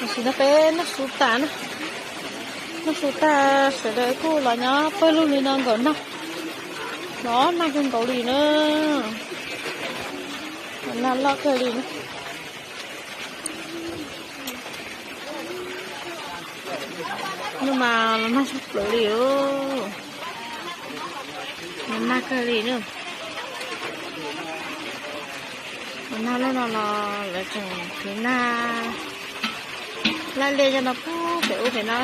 Tam sim no peb noj su tas na, noj su tas sawv daws kuj los nyob pawg lug li no nkaum nag, los nag kawg nkaus li na, los nag loj kawg li na. Hnub mas los nag tshaj plaws li, los nag kawg li na. Los nag loj no los lawv tseem khwv nag laj liaj cov no puag pem ub pem no.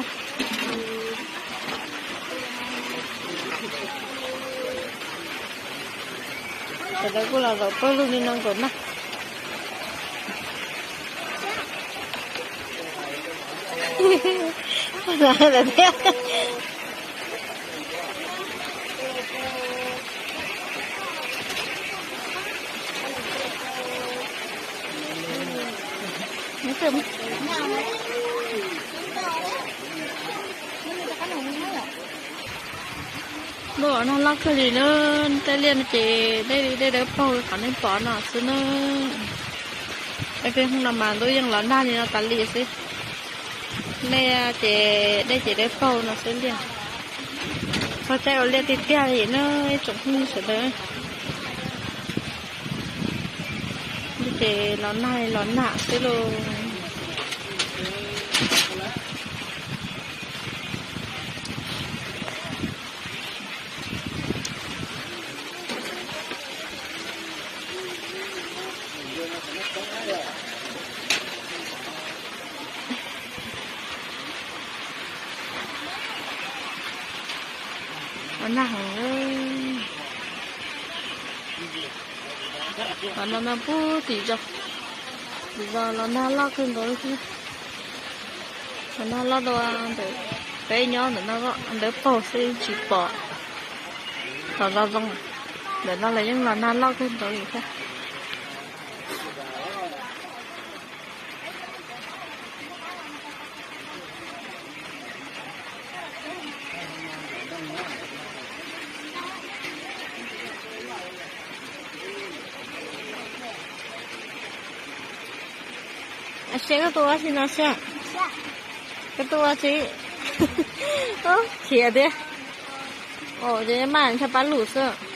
Sawv daws kuj los zaum pawg lug li no nkaum nag. Ntuj, nag loj kawg li na, tej liaj no ces dej dawb paug qhov nej pom no xwb na. Peb hnub no mas ntuj yeej los nag li no tas li xwb. Nej ces dej ces dawb paug no xwb liaj. Txhob caij ua liaj tiag tiag li na ib tsoom phooj ywg sawv daws. Ces los nag los nag xwb lauj. Los nag heev. Los no no puag tim zos, tim zos los nag loj kawg nkaus li thiab. Los nag loj dua ntawm peb nyob ntawm no, dawb paug xwb tsis pom los zoo zoo. Ntawm no los yeej los nag loj kawg nkaus li thiab. Seb koj tua ua dab tsi no seb. Koj tua ua dab tsi? Khiav thiab. Ces maj ntsha pab lug xwb.